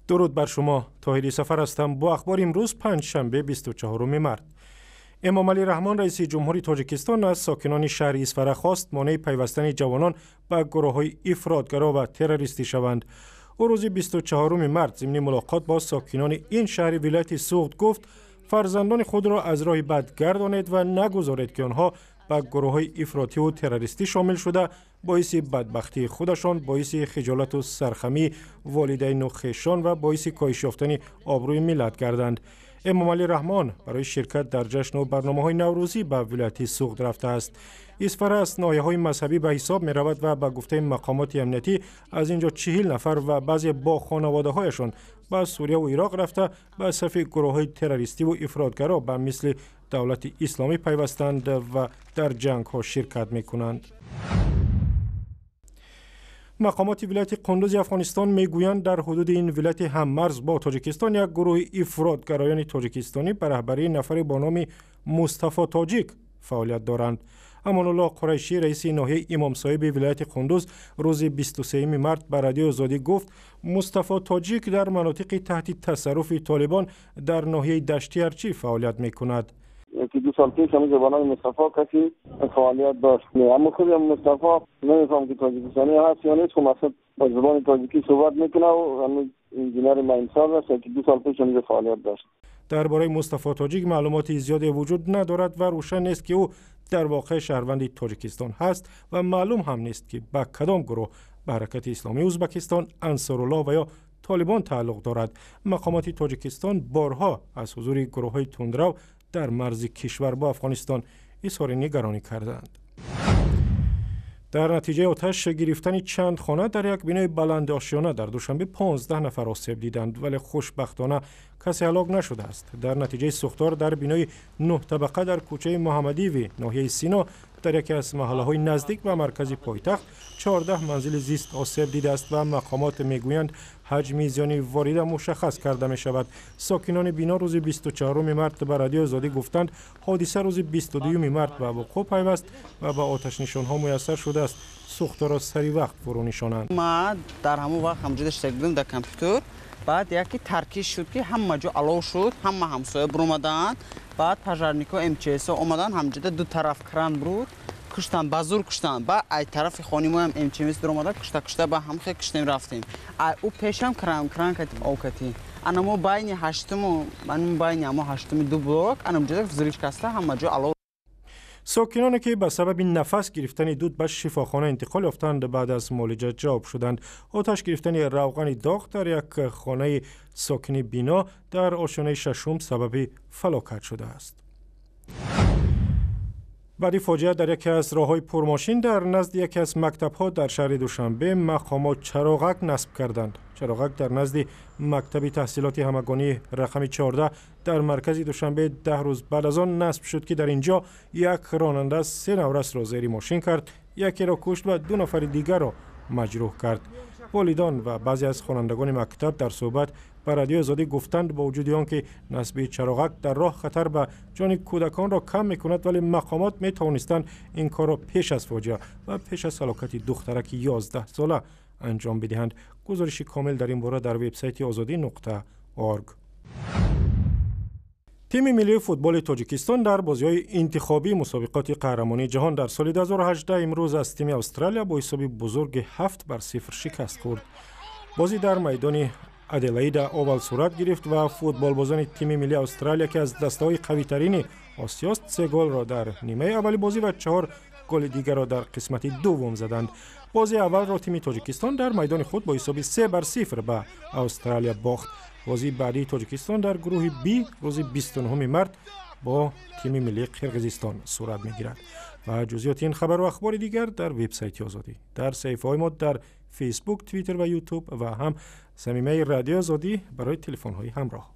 Дуруд бар шумо. Тоҳири Сафар ҳастам бо ахбори имрӯз, панҷшанбе, 24 март. Эмомалӣ Раҳмон, раиси ҷумҳури Тоҷикистон, аз сокинони шаҳри Исфара хост монеи пайвастани ҷавонон ба гурӯҳҳои ифротгаро ва террористӣ шаванд. Ӯ рӯзи 24 март зимни мулоқот бо сокинони ин шаҳри вилояти Суғд гуфт: фарзандони худро аз роҳи бад гардонед ва нагузоред, ки онҳо ба гурӯҳҳои ифротиву террористӣ шомил шуда, боиси бадбахтии худашон, боиси хиҷолату сархамии волидайну хешон ва боиси коҳиш ёфтани обрӯи миллат гарданд. Эмомалӣ Раҳмон барои ширкат дар ҷашну барномаҳои наврӯзӣ ба вилояти Суғд рафтааст. Исфара аз ноҳияҳои мазҳабӣ ба ҳисоб меравад ва ба гуфтаи мақомоти амниятӣ аз ин ҷо 40 нафар ва баъзе бо хонаводаҳояшон ба Сурияву Ироқ рафта, ба сафи гурӯҳҳои террористиву ифротгаро ба мисли Давлати Исломӣ пайвастанд ва дар ҷангҳо ширкат мекунанд. Мақомоти вилояти Қундузи Афғонистон мегӯянд, дар ҳудуди ин вилояти ҳаммарз бо Тоҷикистон як гурӯҳи ифротгароёни тоҷикистонӣ ба раҳбарии нафаре бо номи Мустафо Тоҷик фаъолият доранд. Амонуллоҳ Қурайшӣ, раиси ноҳияи Имомсоҳиби вилояти Қундуз, рӯзи 23 март ба Радиои Озодӣ гуфт, Мустафо Тоҷик дар манотиқи таҳти тасарруфи Толибон дар ноҳияи Дашти Арчӣ фаъолият мекунад. 1-2 сол пеш ҳаминҷо ба номи Мустафо касе фаъолият дошт. Аммо худи Мустафо намефаҳмам, ки тоҷикистонӣ ҳаст ё нест. Хуб, мақсад, ба забони тоҷикӣ суҳбат мекунад ва инженери майнсоз аст. 1-2 сол пеш ҳаминҷо фаъолият дошт. Дар бораи Мустафо Тоҷик маълумоти зиёде вуҷуд надорад ва рӯшан нест, ки ӯ дар воқеъ шаҳрванди Тоҷикистон ҳаст ва маълум ҳам нест, ки ба кадом гурӯҳ, ба Ҳаракати Исломии Ӯзбекистон, Ансоруллоҳ ва ё Толибон тааллуқ дорад. Мақомоти Тоҷикистон борҳо аз ҳузури гурӯҳҳои тундрав дар марзи кишвар бо Афғонистон изҳори нигаронӣ карданд. Дар натиҷаи оташ гирифтани чанд хона дар як бинои баландошёна дар Душанбе 15 нафар осеб диданд, вале хушбахтона касе ҳалок нашудааст. Дар натиҷаи сӯхтор дар бинои нӯҳтабақа дар кӯчаи Муҳаммадиеви ноҳияи Сино дар яке аз маҳаллаҳои наздик ба маркази пойтахт 14 манзили зист осеб дидааст ва мақомот мегӯянд, ҳаҷми зиёни ворида мушаххас карда мешавад. Сокинони бино рӯзи 24 март ба Радиои Озодӣ гуфтанд, ҳодиса рӯзи 22 март ба вуқӯъ пайваст ва ба оташнишонҳо муяссар шудааст сӯхторро сари вақт фурӯ нишонанд. Ма дар ҳамон вақт ҳамҷода шиштак будем дар компютер. Баъд яке таркиш шуд, ки ҳама ҷо алов шуд, ҳама ҳамсоя биромаданд. Баъд пожарник о, МЧС омаданд, ҳамҷода ду тараф кран буруд, куштанд, ба зур куштанд. Баъд ай тарафи хони моям МЧС биромада, кушта кушта, ба ҳам хе куштем, рафтем. Ай ӯ пешам кран кран кати, ов кати. Ана мо байни ҳаштуму байни ҳамо ҳаштуми ду блок анамҷода взрыв каста, ҳама ҷо алов. Сокиноне, ки ба сабаби нафас гирифтани дуд ба шифохона интиқол ёфтанд, баъд аз муолиҷа ҷавоб шуданд. Оташ гирифтани равғани доғ дар як хонаи сокини бино дар ошёнаи шашум сабаби фалокат шудааст. Баъди фоҷиа дар яке аз роҳҳои пурмошин дар назди яке аз мактабҳо дар шаҳри Душанбе мақомот чароғак насб карданд. Чароғак дар назди мактаби таҳсилоти ҳамагонӣ рақами 14 дар маркази Душанбе 10 рӯз баъд аз он насб шуд, ки дар ин ҷо як ронанда се наврасро зери мошин кард, якеро кушт ва ду нафари дигарро маҷрӯҳ кард. Волидон ва баъзе аз хонандагони мактаб дар суҳбат ба Радиои Озодӣ гуфтанд, бо вуҷуди он ки насби чароғак дар роҳ хатар ба ҷони кӯдаконро кам мекунад, вале мақомот метавонистанд ин корро пеш аз фоҷиа ва пеш аз ҳалокати духтараки 11сола анҷом бидиҳанд. Гузориши комил дар ин бора дар вебсайти озодӣ.орг. Тими миллии футболи Тоҷикистон дар бозиҳои интихобии мусобиқоти қаҳрамонии ҷаҳон дар соли 2018 имрӯз аз тими Австралия бо ҳисоби бузурги 7 бар 0 шикаст хӯрд. Бозӣ дар майдони Аделаида Овал сурат гирифт ва футболбозони тими миллии Австралия, ки аз дастаҳои қавитарини Осиёст, се голро дар нимаи аввали бозӣ ва чаҳор голи дигарро дар қисмати дуввум заданд. Бозии аввалро тими Тоҷикистон дар майдони худ бо ҳисоби 3 бар 0 ба Австралия бохт. Бозии баъдии Тоҷикистон дар гурӯҳи Б рӯзи 29 март бо тими миллии Қирғизистон сурат мегирад. Ва ҷузъиёти ин хабару ахбори дигар дар вебсайти Озодӣ, дар саҳифаҳои мо дар Фейсбук, Твиттер ва Ютуб ва ҳам замимаи Радиои Озодӣ барои телефонҳои ҳамроҳ.